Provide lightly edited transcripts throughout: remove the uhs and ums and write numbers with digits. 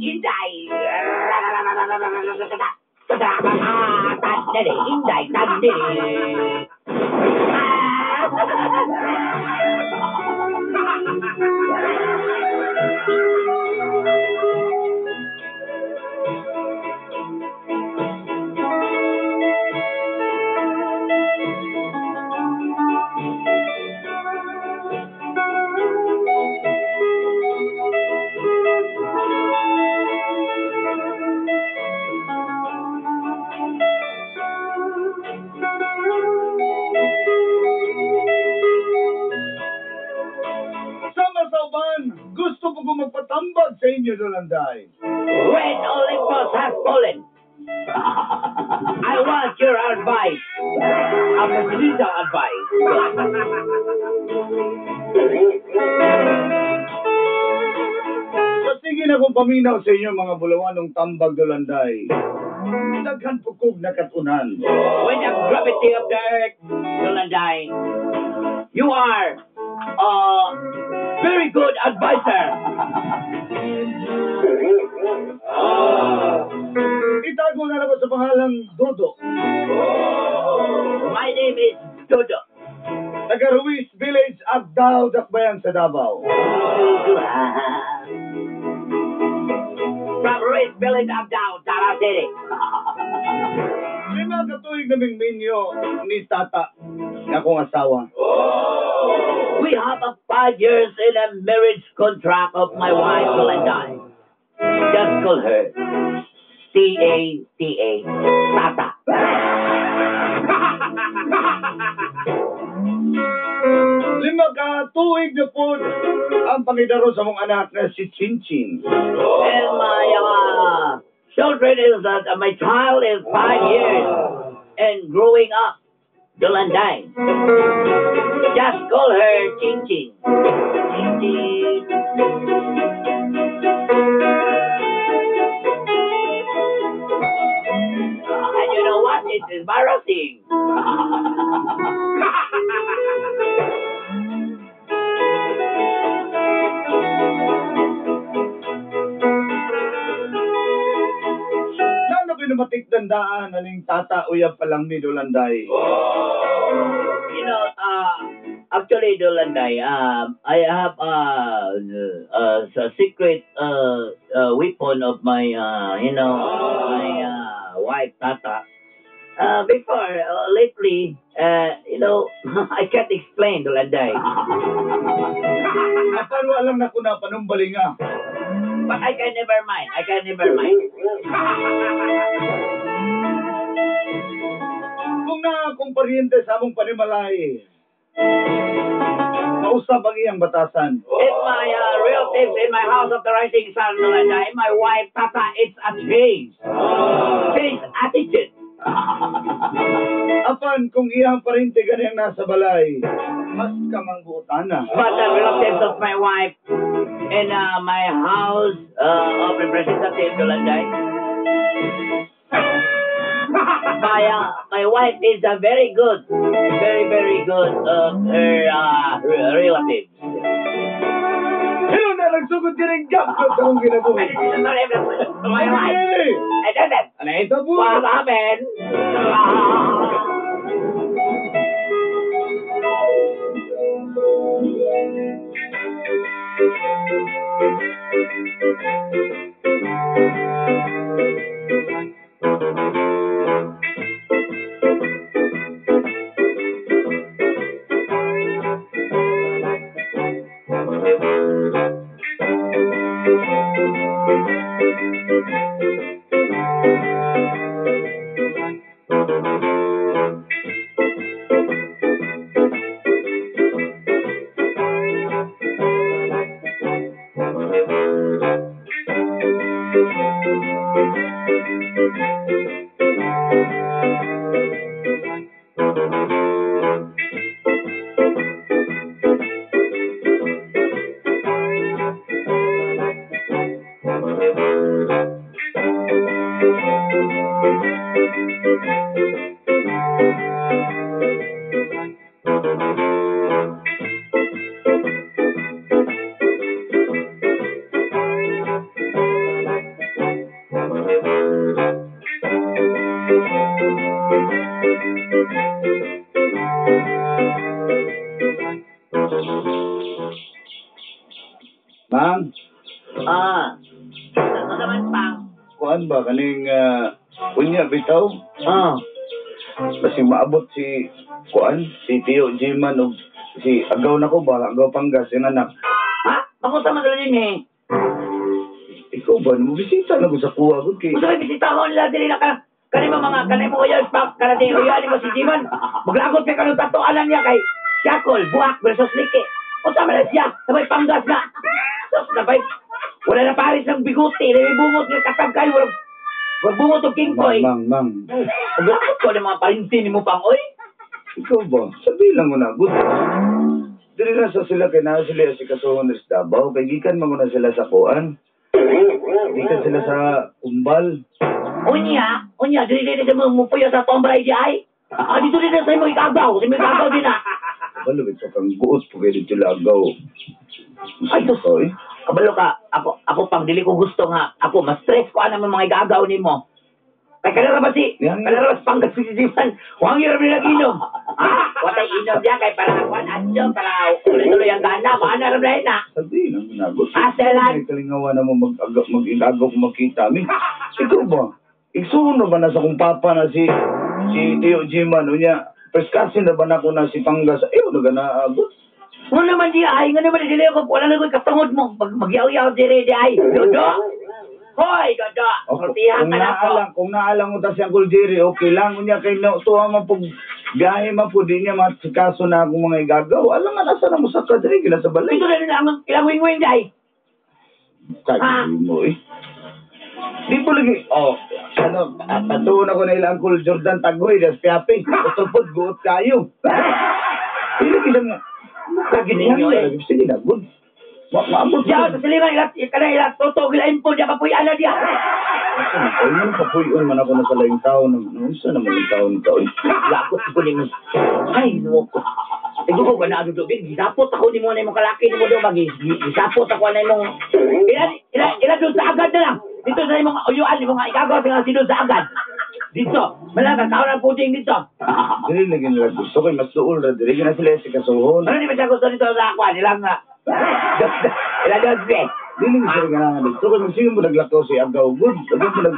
Inday. Tandere, Inday, tandere. Sama sa uban, gusto ko magpatambag sa inyo, Dolanday. When Olympus has fallen, I want your advice. A presidential advice. Sa sige na kong paminaw sa inyo mga bulawanong tambag, Dolanday. Daghan po kog nakatunan. When the gravity of the earth, Dolanday, you are a very good advisor. Itago na lang ko sa pangalang Dodo. My name is Dodo. Taga Ruiz Village, Agdao, Dakbayan sa Davao. From Ruiz Village, Agdao, Davao City. 5 ka tuig naming minyo ni Tata, nga akong asawa. We have a 5 years in a marriage contract of my wife, Dolanday. Just call her T-A-T-A, Tata. 5 ka tuig na po ang pangidaro sa mong anak na si Chinchin. And my children is that my child is 5 years and growing up, Dolanday. Just call her Chinchin. Chinchin. And you know what? It's embarrassing. Nano kinumatik dandaan aning tata uyab pa lang ni Dolanday? You know, actually, Dolanday, I have a secret weapon of my, my wife, Tata. Before, lately, I can't explain, Dolanday. Apan wala lang na kuna panumbali nga. But I can never mind. I can never mind. Kung na akong paryente sa among panimalay, mausab ang iyang batasan. If my relatives in my house of the rising sun, Dolanday, my wife, Tata, it's a change. Change attitude. Apan kung iyang paryente ganyan nasa balay, mas kamangguotana. But the relatives of my wife in my house of representative, Dolanday, my wife is a very good, very, very good of her relatives. Hello na nagsugod din ang gap sa akong kinabuhi. My wife. And then, Ano ito po? What happened? Ma'am? Ah. Ano naman pang? Kuan ba kaning unya bitaw? Ah. Kasi maabot si kuan, si Tio Jiman og si agaw na ko ba, agaw Panggas yung anak. Ha? Makunsa man sila din eh. Ikaw ba, mo bisita na ko sa kuha ko kay. Gusto may bisita ko nila dili na ka. Kani mo mga kanay mo uyan pa kanay uyan mo si Jiman. Maglagot kay kanong tatoanan niya kay Yakol, buhak versus Liki. Unsa man na siya? Sabay Panggas na. Sus, nabay. Wala na paris ng biguti, may bungot nga katag kayo, wala bungot og King Boy. Mang, mang. Maglagot ko ng mga parinti ni mo pang oy. Ikaw ba? Sabi lang ko na, good. Dili na sa sila kay naa sila si Kasuhon sa Davao, kay gikan man ko na sila sa kuan. Gikan sila sa Umbal. Unya, unya, dili dili sa mo mupuyo sa tombra di ay. Ah, dito dili sa imo ikagaw, sa imo ikagaw din na. Kabalo ito kang guot po kayo dito lagaw. Ay, sus. Kabalo ka, ako pang dili ko gusto nga, ako mas stress ko anang mga igagaw nimo. Kay kanara ba si, kanara ba si Panggas si Jiman? Huwag hirap nila ginom. Ah, watay inom diya kay para kuan adyo para ulit-ulit ang gana, maana ra na. Sabi lang na gusto. Aselan. May kalingawan na mo mag-igagaw kung makita mi. Ikaw ba? Igsuon na ba na sa kong papa na si Tio Jiman unya? First cousin na ba na ko na si Panggas? Ayaw na ganaabot. Wala naman di ay, nga naman dili ako, wala na ko'y katungod mo. Magyaw-yaw dire di ay. Dodo! Hoy, Dodo! Sortihan ka na ako. Kung naalang mo ta si Uncle Jerry, okay lang. Unya kay na, tuwa man po, biyahe man po, di niya matsikaso na akong mga igagaw. Alam nga, nasa na mo sa kadri, gila sa balay. Ito na nila ang ilang wing-wing di ay. Kaya mo eh. Di po lagi, oh, ano, patuon ako na ilang Uncle Jordan Tagoy, das piape. Utupod, guot kayo. Hindi kisang nga. Lagi ninyo eh. Sige na, good. Maabot siya. Sa siliman, ilat, toto, gilain po, diya kapuyan na diya. Ay, nung kapuyan man ako na sa laing taon. Unsa naman ang taon ka? Lakot ko ni mo. Ay, no ko. Ikaw ko ba na ano doon? Gisapot ako ni mo na imong kalaki ni mo doon. Gisapot ako na imong... Ilan doon sa agad na lang. Dito sa imong uyuan, imong igagaw sa doon sa agad. Dito, malaka, kaon ang puding dito. Dili lagi nila gusto kay mas duol ra dili na sila si kasuhon. Ano di ba siya gusto dito sa akwa? Nilang nga. Ilang doon Dili mo sila ganahan dito. Kay magsige mo naglakaw si Agaw good. Agaw mo nag...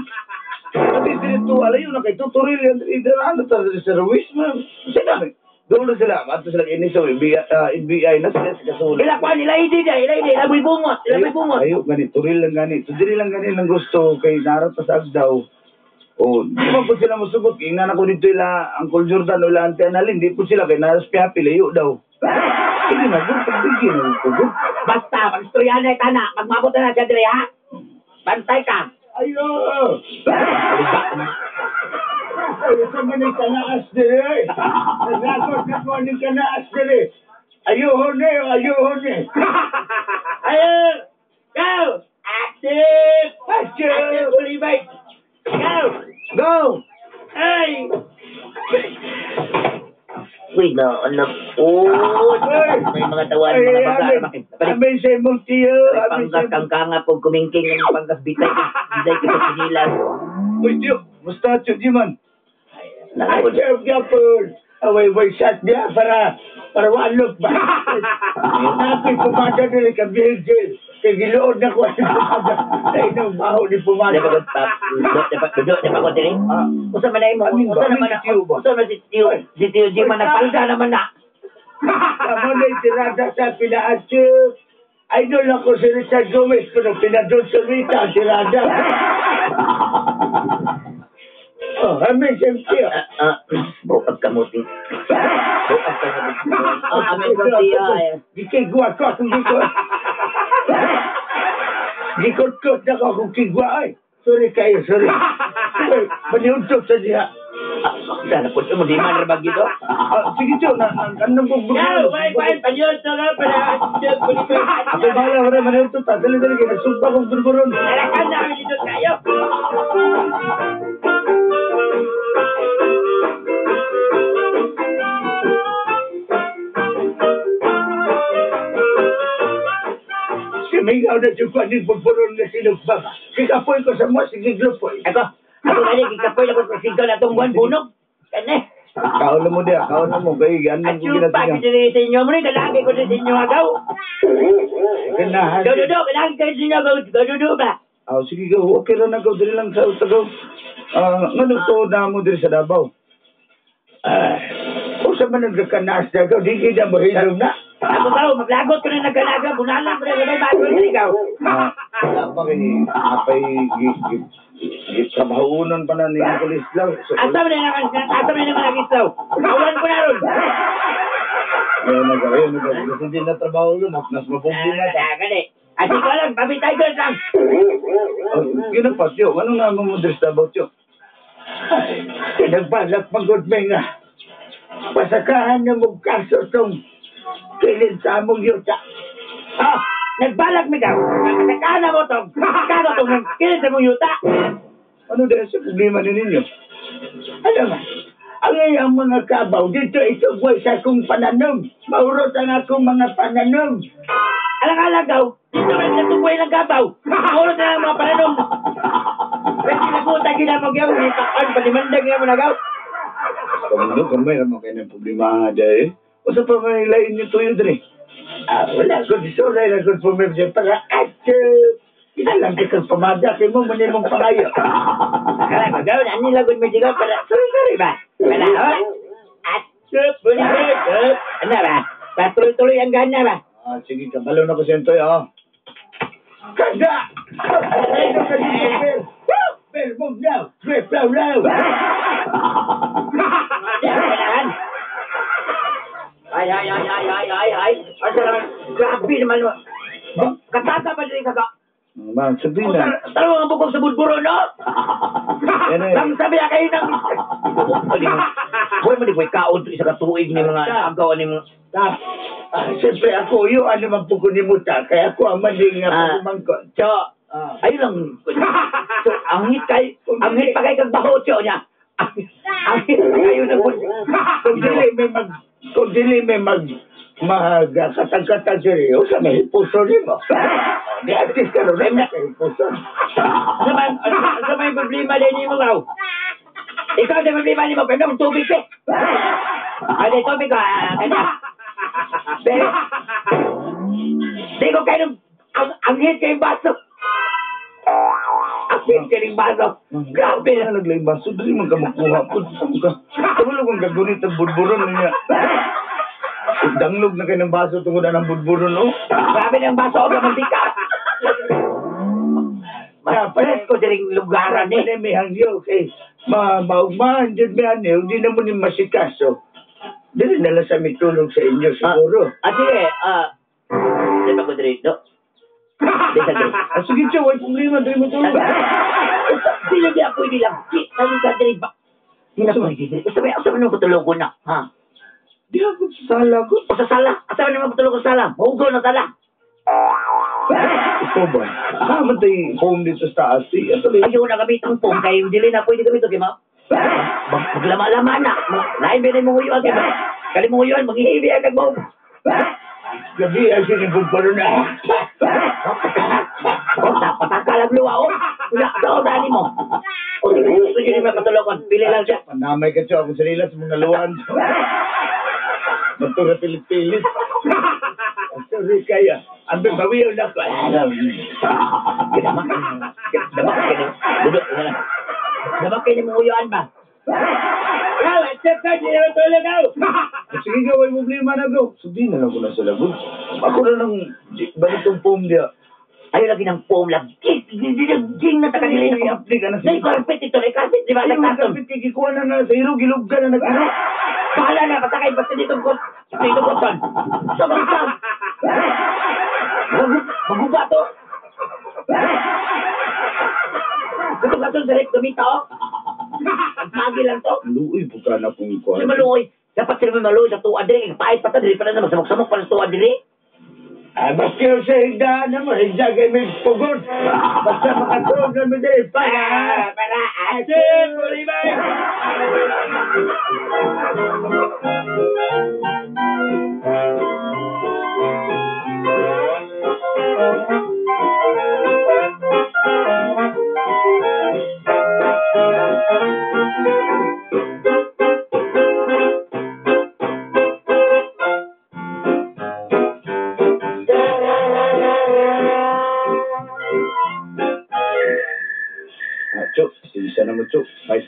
Ati dito, alayo na kay tutoril yan. Ano ta sa Ruiz man. Sila doon na sila. Ato sila inisaw, NBI na sila si kasuhon. Ila kuan, ila hindi niya, ila hindi. Ila bungot, ila bungot. Ayo, gani, turil lang gani. So, dili lang gani lang gusto kay narat pa sa Agdaw. Oh, di ba po sila musugot? Ingnan ako dito ila Uncle Jordan o ila Auntie Annalyn. Di po sila kay naras piapi, layo daw. Sige na, good. Pagbigyan na ko, good. Basta, mag-istorya na itana. Magmabot na siya dire, ha? Bantay ka. Ayo! Ayo, sa mga kanaas dire. Naglagot na ko ni kanaas dire. Ayuhon eh, ayuhon eh. Ayo! Go! Active! Active! Active, Bulibay! Go! Go! Ay! Uy, na, anak. Oh, may mga tawan, mga baga. Amin sa imong tiyo. Panggas kang kanga po, kumingking ng panggas bitay. Bitay kita sinilan. Uy, tiyo, basta tiyo, Jiman. Ay, tiyo, Gapon. Away, way, shot niya para walok ba? Napi, pumada nila ka, Virgil. Kaya gilood na ko ang pumada. Ay, nang baho ni pumada. Dudok, di pa ko dili? Usa man na imo, usa naman na, usa man si Tio, si Tio Jiman, nagpalda naman na. Tama na yung tirada sa pinaatyo. Idol ako si Richard Gomez, pero pinadol sa Rita ang tirada. Oh, amin sa Tio. Buag kamuti. Buag kamuti. Amin sa Tio. Gikigwa ko akong gikot. Gikot-kot na ko akong kigwa ay. Sorry kayo, sorry. Maniuntok sa diha. Sana po, mo di man rin gito. Sige, Tio, anong bugbog? Yo, wait, wait, panyuntok ka pala. Ako bahala ko rin, maniuntok ta. Dali, dali, nagsumpa kong burburon. Talakan namin dito tayo. Simingaw na siya ng burburon na sinugba. Kikapoy ko sa mo, sige, glupoy. Ako, ako gani, kikapoy na ko sa sigaw na itong buwan bunog. Kane. Kaon na mo diya, kaon na mo kay ganan At ko yung ginatinga. pag diri sa inyo mo ni kalagi ko sa inyo agaw. Ganahan. Gaw dudu, kalagi kayo sa inyo agaw, gaw dudu ba? Ah, sige gaw, okay ra na gaw diri lang sa tagaw. Ah, ngano to na mo diri sa Davao? Ah, usa man nagkakanas na gaw, di kita mo hilom na. Ako gaw, maglagot ko na nagkalaga, bunalan ko na gamay bago diri gaw. Ah, wala pa kay apay gi gi gitrabahunon pa na ni Uncle Islaw. So, Asa man na asa man na mga islaw. Ulan ko na ron. ayun na gaw, ayun na gaw. Kasi hindi na trabaho yun, mas mabugli na ta. Ah, gani. Ati ko lang, pabitay ko lang. Oh, ginapat yo, ano nga mo diri sa Davao tiyo? Ay, nagbalak pagod may nga. Pasakahan na mo kaso tong kilid sa among yuta. Ah, nagbalak mi gaw. Nakakana mo tong, kano tong kilid sa mong yuta. Ano dahil sa problema ni ninyo? Ano ba? Ang iyang mga kabaw dito itugway sa akong pananom. Maurot ang akong mga pananom. Alang-alang gaw, dito rin natukoy ng gabaw. Maurot na ang mga pananom. Pwede naguta ginamog yaw, ipakan, panimandang yaw na gaw. Kamundo, kamay naman kayo ng problema nga dahil. Usa pa may lain niyo tuyo diri. Ah, wala ko sorry na good for me para at alam ka kang pamada kay mo mani mong pangayo. Akala ko gaw, ani lagot mo sigaw para sorry sorry ba? Wala ho? At sup, ano ba? Patuloy-tuloy ang gana ba? Ah, sige, kabalo na ko siya toy, ah. Kada! Ay, no, kasi Bel. Bel, move now. Bel, flow, now. Ay, ay, ay, ay, ay, ay, ay. Asa naman, grabe naman. Katata pa din ka. Ma'am, sabihin na. Taro ang bukog sa budburo, no? Yan eh. Ang sabi na kayo ng... Huwag mo di ko'y kaon to isa ka tuig ni mga agaw ni mga... Ah, siyempre ako, yung ano man po ko ni Muta, kaya ako ang maling nga Ah. pagumangkon. Cho, Ah. ayun lang. So, ang hit kay, ang hit pa kay kag baho, cho niya. Ang hit pa kayo ng bud. Kung dili may mag, magkatag-katag diri, usa may hipuso nimo. Di at least karon may hipuso. Sa may problema din nimo raw. Ikaw sa problema nimo, pero ang tubig eh. Ay, tubig ka, kanya. Pero, di ko kayo ang hit kayong baso. Ang hit kayong baso. Grabe na na. naglay baso dili man ka makuha pud sa ka. Kabalo kang gagunit ang budburon niya. Danglog na kayo ng baso tungod na ng budburon, no? Grabe na ang baso, og mantika. Mas ko diring lugaran eh. May hangyo kay ma maugmaan jud mi ani, hindi na mo ni masikaso. Dili na lang sa mitulog sa inyo siguro. Ah, sige, di ba ko diri, no? Di sa diri. Ah, sige, Chow, way problema, dili mo tulog. Dili di ako hindi lang. Di, sa diri ba? Di na pwede diri. Usa may usa man ko tulogon na, ha? Di ako sa sala ko. O sa sala, asa man naman ko sa sala? Mahugaw na sala. Ikaw ba? Naman tayo home dito sa taas. Di, ito lang. Ayaw na gamit ang phone kay dili na pwede gamit kay ma. Maglama-lama na. Lain ba na mong uyuan kay ma? Kali mong uyuan, maghihibi ang nagmo. Gabi ang sinibugbaron na. O, pataka lang luwa, o. Wala, sa dani mo. O, sige, gusto nyo rin makatulungan. Pili lang siya. Panamay ka, Chow. Akong sarila sa mga luwan. Magtura pilit-pilit. Sorry kaya. Ang bawiyo na ko. Kinamak. Damak kayo. Duduk. Damak kayo mong uyuan ba? Well, accept ka, di na matulog ako. Sige ka, way problema na go. Sabihin na lang ko na sila. Good. Ako na lang, balik tong foam diya. Ayaw lagi ng foam lang. Ging na takanilin ako. I-apply ka na May carpet ito, may carpet, di ba? Ayaw, Nagtaton. kapit kay kikuha na na sa iro, gilog ka na nag-ano. Bahala na, basta kayo, basta dito ko. Dito ko, son. Sobrang sam. Maguba to. Gatong-gatong sa rep gamita, oh. Ang pagi lang to. Luoy po ka na kung kuha. Hindi maluoy. Dapat sila maluoy sa tuwa diri. Pait pa ta diri pa na magsamok-samok pa sa tuwa diri. Ah, basta sa higdaan na mo, higda kay may pugod. Basta makatulog na mo diri. Para! Para, Asin, mulibay!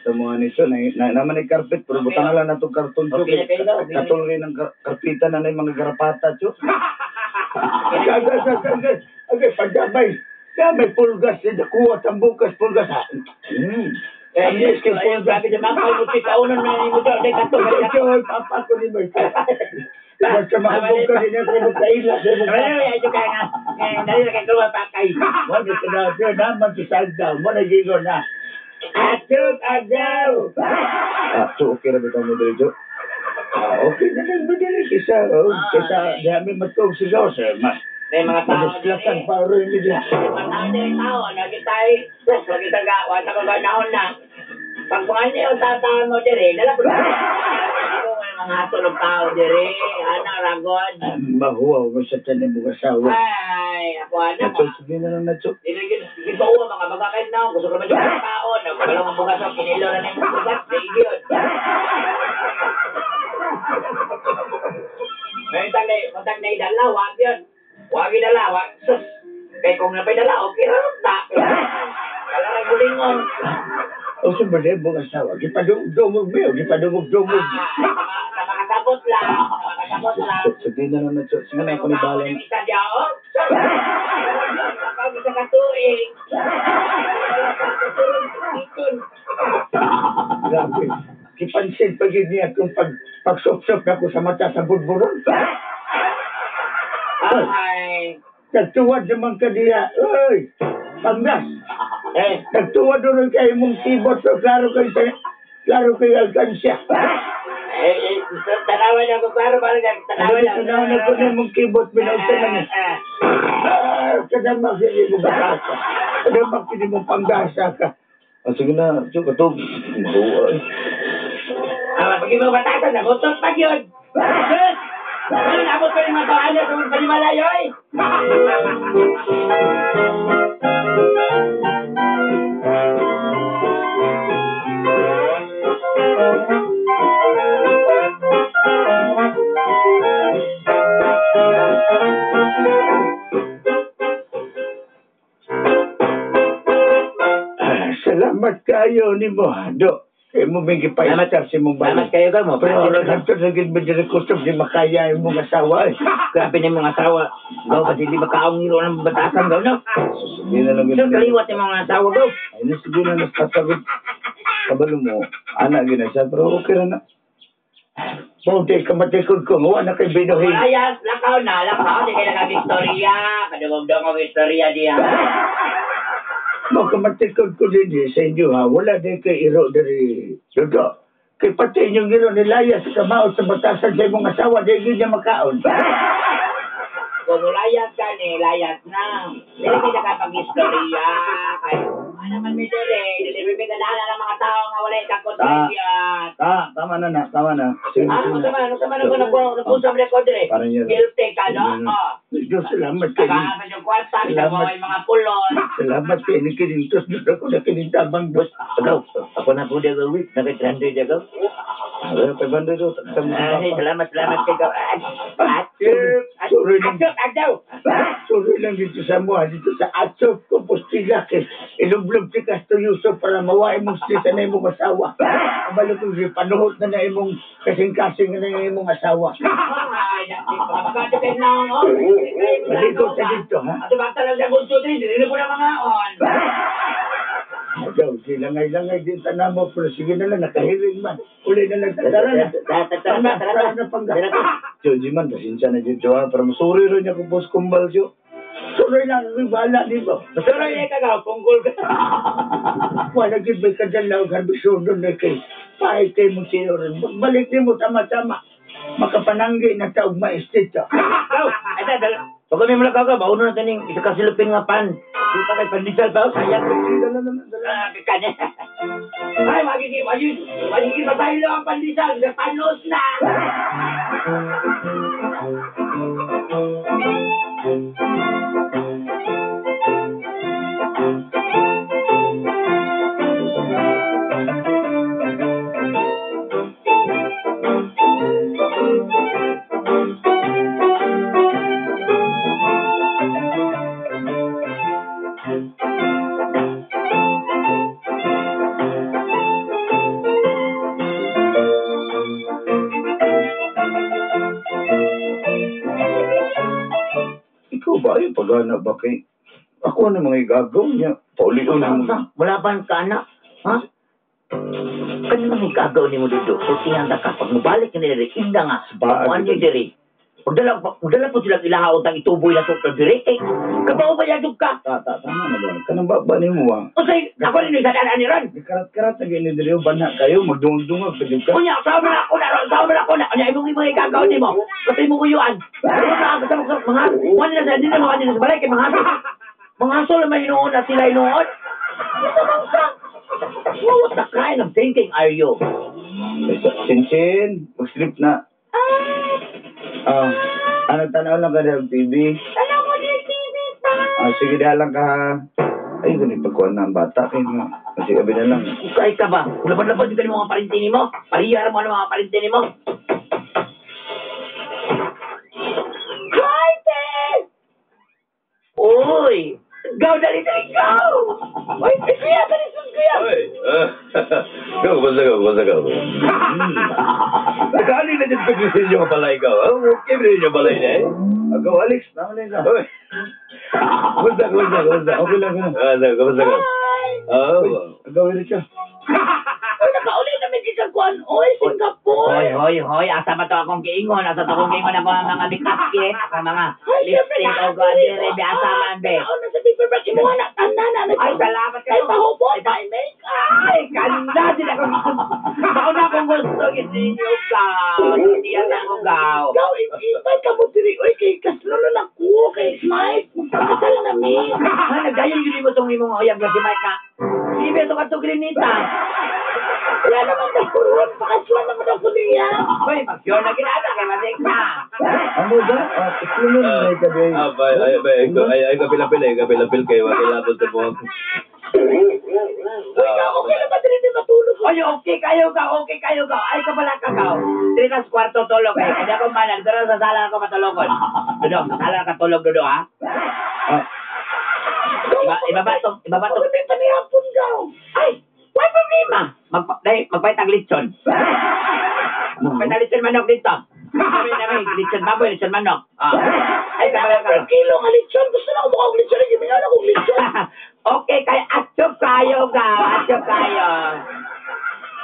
ta mo ani so na, na naman ay carpet pero Okay. butang na lang natong karton cho. Okay na kayo daw, okay na. Katol rin ng karpita na na yung mga garapata cho. Agay, agay, agay, agay, agay, pagdamay. Damay pulgas, kuha tambukas pulgas. Hmm. Eh, Ang yes, kay ayun, pulgas. grabe sa mga kayo, kaunon na ni mo daw, dahil katol, Ikaw, ikaw, papa ko ni mo. Basta makabog ka din ako magkaila sa imong Ay, ay, ay, kaya nga, eh, dali na kay kaluwa pa kay. Mo ni kana siya naman si Sagdaw, mo na gigo na. Atog agaw. Ah, so okay ra bitaw mo diri cho. Ah, okay na lang ba dili kisa oh, kisa dami matog sigaw sa mas. May mga tao Madislakan diri. pa rin ni diha. May mga tao diri tao, lagi tayo, sus, lagi taga, wala ka ganahon na. Pag mga niyo tataan mo diri, dala po. Ako, may mga tulog tao diri, ana, ragon. Mahuwaw mo sa tanin mo kasawa. Ay, ako ana, Cho, sige na lang na cho. Dili gyud gibawa mga bagakay na gusto ko naman yung mga tao na kabalo ang bugas ang kinilo na nimo bugas di gyud. May tag na matag na dala wag yun. Wag dala wag sus. Kay kung napay dala okay ra ta. Wala ra gulingon. O sa ba mo kasawa? Gipadungog mo, gipadungog-dungog. Ah, sa makasabot lang, sa makasabot lang. Cho, sige na lang na cho. Sige na ako ni May balay. yung isa diya, oh. Kapag isa ka tuig. Ikon. Grabe. Gipansin pa gyud niya kung pag pagsop-sop na ko sa mata sa budburon. Ay. Nagtuwad naman ka diya. Oy, panggas. Eh, Nagtuwad rin kay mong tibot so klaro kay sa klaro kay alkansya. eh, eh, tanawan niya ko klaro ba rin tanawan niya. Tanawan na ko na mong keyboard minausa na niya. Ah, Ah, kadama kini mo bagasa. Kadama kini mo panggasa ka. Ah, sige na cho kato. Mahuwa. eh. Ah, pag mo batasan na butot pa gyud. Sus! Ano nabot pa ni mga tao sa mga panimalayo oy. Ah, salamat kayo ni mo, Do. Kay mo may gipaistar si mong Salamat balay. kayo ka mo. Pero hantod na gid mo diri kusog di makaya imong asawa. Eh. Grabe na yung mga asawa. Gaw kasi di ba kaong nilo ng batasan gaw no? Sige na lang. Sir, kaliwat yung mga asawa gaw. Ay, na sige na nasasagot. Kabalo mo, anak gina siya, pero okay ra na. Mao ka matikod ko, wa na kay binuhin. Wala lakaw na, lakaw. Di kayo nag-istorya. Kadugog-dungog istorya diya. Mao ka matikod ko din eh, sa inyo ha. Wala din kay iro diri. Dodo. Kay pati inyong iro nilaya sa kamao sa batasan sa imong asawa, di gyud niya makaon. Kung layas ka ni, layas na. Dili kayo nakapag-istorya. Kay, ano man mi diri, dili mi ganahan ng mga tao nga wala ikakontribyan. Ah, tama na na, tama na. Sige na, Ano sige sa na. man, ano sa man ako nagpusam record diri. Parang yun. Guilty ka, no? Sige na. Oh. Diyos, salamat kay Tagaan yung kwarta, sa Salamat. mga mga pulon. Salamat kay ni kinintos doon ako na kinintabang dos. Agaw, ako na po diya week, nagay 300 diya gaw. Ah, 500 oh, taksa mo sa Ay, papa. salamat, salamat kay gaw. Sorry lang. Agaw, Sorry lang dito sa mo, dito sa Atsop, Compostela, kay ilublob si Castro Yusuf para mawa imong stress na imong asawa. Kabalo kong si panuhot na na imong kasing-kasing na na imong asawa. Ay, makakadyo kayo na, oh. Maligo ka dito, ha? Ato ba talaga sa bunso din, dili ko na mga on. Ikaw, di langay-langay din tanan mo, pero sige na lang, nakahiling man. Uli na lang, tara na. Tara na, tara Tara na, pangga. Jo, Jiman, pasensya na dyan, Jo, ha? Pero masuri rin niya kung boss kumbal, Jo. Tuloy lang, ang bahala di ba? Tuloy ka gaw, punggol ka. Wala gid may kadalaw, harbisunon na kay pahit kay mo siyo rin. Balik ni mo tama-tama. Makapananggi na taog maestito. Gaw, ay dala. Pag kami mula ka, bauno na taning isa ka silupin nga pan. Di pa kay pandesal pa, sayang. Dala na, dala. Ah, kanya. Ay, magiging, magiging, magiging mataylo ang pandesal. Sa panos na. ba ay pagana ba kay ako na mga igagaw niya. Paulion na mo. Wala ba ka anak? Ha? Kani mga igagaw ni mo dito, sultihan ta ka. Pag mabalik ka nila, inda nga. Pagmuan niyo diri. Pagdala po silang ilahaon tang ituboy na sukto diri. Kay, kabaw ba yadog ka? Tama na ba? Kanang ba ni mo ah? O say, ako rin yung sadaan ni Ron. Karat-karat na gini diri, bana kayo, magdungag-dungag, pwede ka. Unya, sama na ako na, Ron, sama na ako na. Unya, imong mga igagaw ni mo. Kasi mo uyuan. Mga, wala na sa, hindi na mga sa balay, kay mga mga asol na hinuon at sila hinuon. What the kind of thinking are you? Sinsin, mag-sleep na. Nagtanaw lang ka ng TV. Tanaw mo din TV pa. Sige, diha lang ka ha. Ay, ganit pagkuhan na ang bata. Kaya nga, kasi abi na lang. Ukay ka ba? Laban-laban dito yung mga parintini mo. Parihar mo ang mga parintini mo. Hi, te! Uy! Go, dali, dali, go! Uy, kuya, dali, kuya! Uy! Go, basta go, basta go. Nakaali na dyan pag-isin nyo balay ka. Okay ba rin yung balay na eh? Agaw, Alex, naman na. Uy! Basta, basta, basta. Okay lang, okay lang. Basta, basta go. Agaw, Eric ka. Uy, nakauli namin kikakuan. Uy, Singapore! Hoy, hoy, hoy. Asa ba to akong kiingon? Asa to akong kiingon? Ako ang mga makeup kit, ako mga lipstick, o god, dire, asa man, be. Ako na sa paper bag, imuha na, tanan na. Ay, salamat kayo. Ay, pahubot, ay, make-up. Ay, ganda din ako. Ako na akong gusto, gisinyo ka. Hindi yan ako gaw. Gaw, ibay ka mo diri. Uy, kay kaslulo na ko, kay Mike. Magpakasal na mi. Ha, nagdayon yun mo itong imong uyab na si Mike na. Sige, ito ka ito, Grenita. Wala naman na kuron, pakaswan naman ako niya. Uy, mag-sure na ginata, kay Masik na. Ano ba? Kaslulo na ikaw, bay. Ay, ay, kapil-apil, ay, kapil-apil kayo. Makilabot sa buhok. Uy, ka, okay na ba diri mi matulog? Oy, okay kayo ka, okay kayo ka. Ay, ka pala ka ka. Diri ka sa kwarto tulog eh. Kaya ako man, dito sa sala ako matulugon. Dodo, sa sala ka tulog, Dodo, ha? Ibaba to, ibaba to. May panihapon gaw. Ay, why problema? Magpahit ang lechon. Magpahit ang lechon manok dito. Sabi namin, lechon baboy, lechon manok. Ay, Ay, per kilo nga lechon. Gusto na kumuha og lechon. Ay, gimingaw na kong lechon. Okay, kaya atsok kayo ka. Atsok kayo.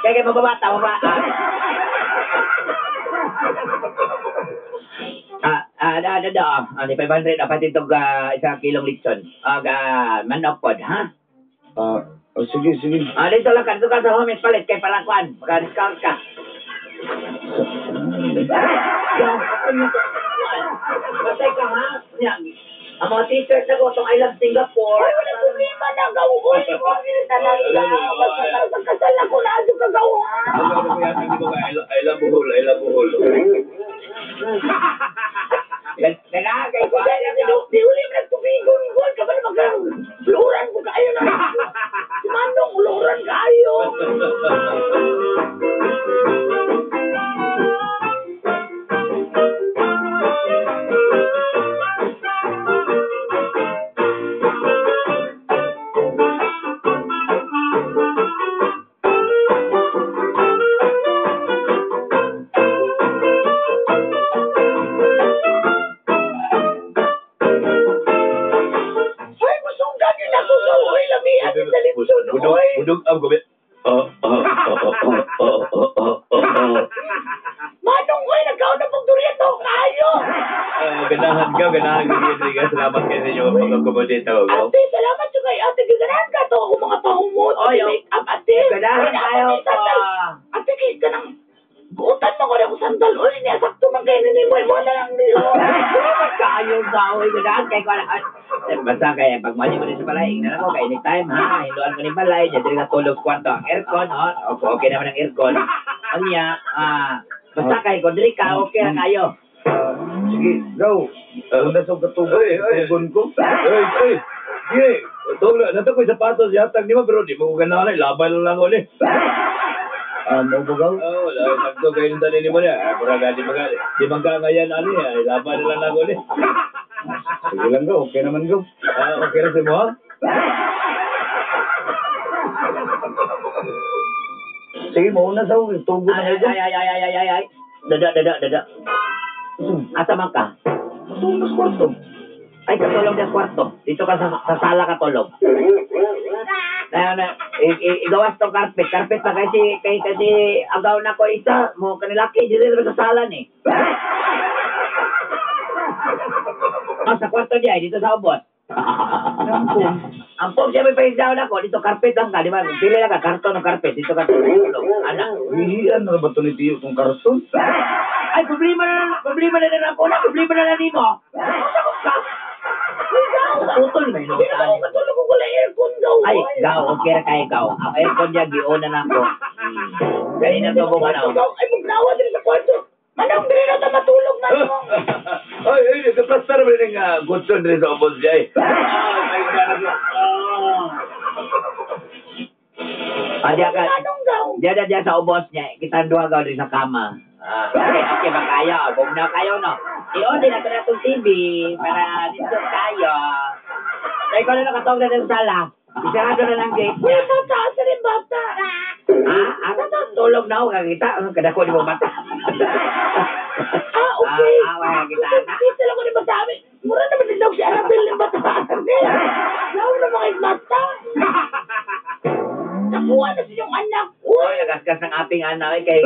Kaya kayo mababata, mababa. Ni 500, apat itong 1 kilong lechon. Manok pod, ha? Sige, sige. Dito lang ka, dito ka sa home palit kay para kuan, maka-discount ka. Batay ka, ha? Ang mga t-shirt na ko, itong I Love Singapore. Ay, wala problema na, gaw. Uy, huwag yun talaga. Basta para sa kasal ako na, adyo ka, gaw, ha? I love Bohol, I love Bohol. Lalagay ko. Di uli mo nagtubigon ko. Ka ba na mag-luran ko kayo na? Si Manong, uluran kayo. Budog ang gabi. Manong, oy, nagkaon na pong durian to, kayo! Ganahan ka, ganahan ka, Rodrigo. Salamat kayo sa inyo pag-accommodate ako. Ate, salamat yung kay ate. Ganahan ka to ako mga pahumot. Oy, make-up, ate. Ganahan tayo ko. Ate, kay ka nang buutan mo ko na akong sandal. Oy, niya, sakto man kayo ni mo. Mo na lang niyo. Salamat kayo sa oy, ganahan kayo ko. Basta kaya pag mali mo din sa balay, ingnan ako kay anytime ha. Hinduan ko ni balay, dyan diri ka tulog sa kwarto ang aircon, oh. Okay, okay naman ang aircon. Anya, basta kay kung diri ka, okay na kayo. Sige, go. Una sa katugod, Ay, ay. tugon ko. Ay, ay. Sige, tugla, nato ko yung sapatos yatag ni mo, pero di mo ko ganahan. Labay lang lang ulit. Mo bagaw? Oh, wala, sakto kayo ng tanin mo niya. Pura ka, di maga, di magkakayan, ano yan. Labay lang lang ulit. Sige lang go, okay naman go. Okay na si mo, ha? Sige, mauna sa tugon na Ay, kayo. ay, ay, ay, ay, ay, ay, ay. Dada, dada, dada. Asa man ka? Matulog sa kwarto. Ay, katulog sa kwarto. Dito ka sa sala katulog. Na, igawas tong carpet. Carpet pa kasi kay kasi agaw na ko isa mo kanilaki dili sa sala ni. Ah, sa kwarto niya dito sa ubos. Ang pong siya may pahindaw na ko dito carpet lang ka, di ba? Pili lang ka karton ng carpet dito ka tulog. Ana. Ihian na ba to ni Tiyo tong karton? Ay, problema na ako na, problema na lang nimo. Putol may Hindi na ako katulog kung wala aircon daw. Ay, gaw, okay ra kay gaw. Ang aircon niya giuna na ako. Kanina to ko Kwarto manaw. daw. Ay, maglawa din sa kwarto. Manong, dili na ta matulog na. Ay, ay, nagka-plaster ba rin ang kutson rin sa ubos niya eh. Ah, diya ka. Anong daw? Diya sa ubos niya. Kita duha gaw din sa kama. Ah, okay, okay ba kayo? Bugnaw kayo, no? I-on din nato na itong TV para dito kayo. Kaya ko na nakatawag na din sa sala. Isarado na ng gate Wala niya. sa taas na rin bata. Ah, tulog na ako kakita. Ang kadako ni mo mata. Ah, okay. Ah, wala kita na. Kita lang ko ni bata. Mura naman din daw si Annabelle ng bata. Law na mga bata. Nakuha na sa inyong anak. Uy, nagasgas ng aping anak eh, kay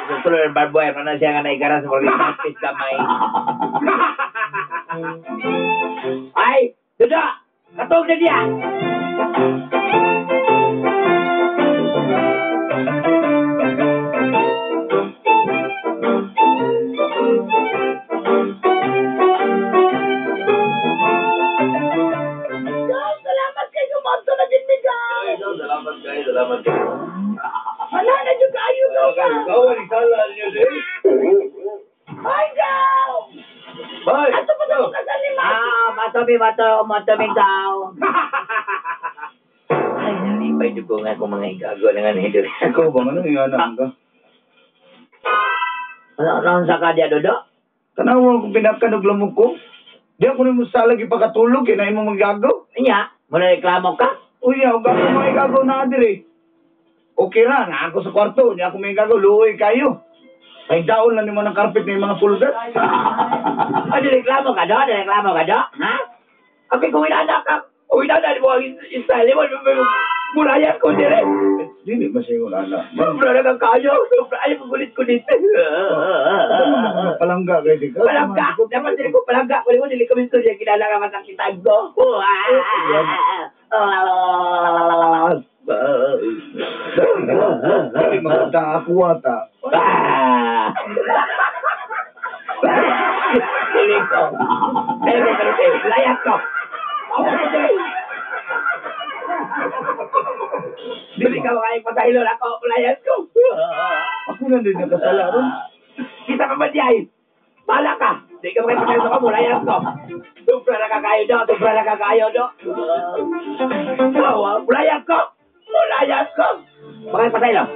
susulo ng barbed wire, ano siya nga naigara sa mga kapis gamay. Ay, Duda! Katog na diya! Gaw, salamat kay gumanto na din mi, Gaw. Ay, salamat kayo, salamat kayo. Wala na dyan kaayo, Gaw. Gawa ni sala niyo eh. Ay, Gaw. Bye. Ato pa sa kasal ni Ma. Ah, matomi, mato, matomi daw. Ay, nalipay dugo nga kung mga igago na nga nito. Ikaw ba ano yung anak ka? Ano, sa ka diya, Dodo? Tanawa ko pinakan og lamok ko. Di ako nimo sa lagi pagkatulog kay na imo magagaw. Nya, muna reklamo ka? Uy, ako ako mga igagaw na dire. Okay ra, na ako sa kwarto, di ako may igagaw, luoy kayo. Ay daon lang nimo ng carpet na yung mga pulgas. Ay, reklamo ka, Do? Reklamo ka, Do? Ha? Okay, kung inana ka, kung inana mo ang style mo, mulayan ko dire. Dili ba siya yung anak? Sobra na kang kayo. Sobra. Ay, magulit ko dito. Palangga kay di ka. Palangga. Dapat din ko palangga. Wala mo, dili kami istorya. Kilala ka masakitan ko. Dili maganda ako ata. Dili ko. Dili ko, pero layas ko. Ako ko dili. Dili ka makakipatahilon ako. Layas ko. Ako na din nakasala ron. Kita ka ba diay? Bala ka! Di ka makipatahilon ako. Layas ko. Sobra na kakayo do. Sobra na kakayo do. Layas ko! Layas ko! Makakipatahilon.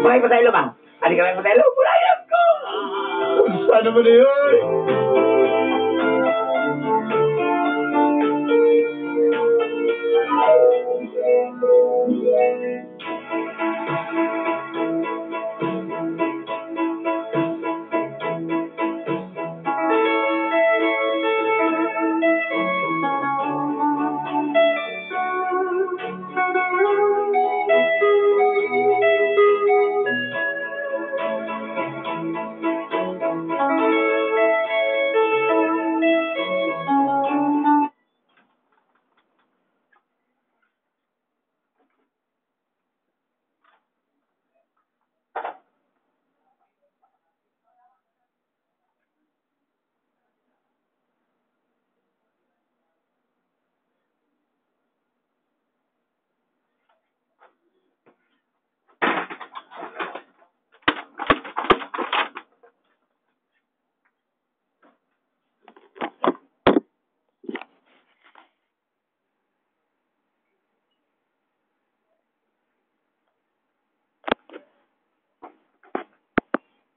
Makakipatahilon ba? Ano ka makakipatahilon? Layas ko! Unsa naman yun?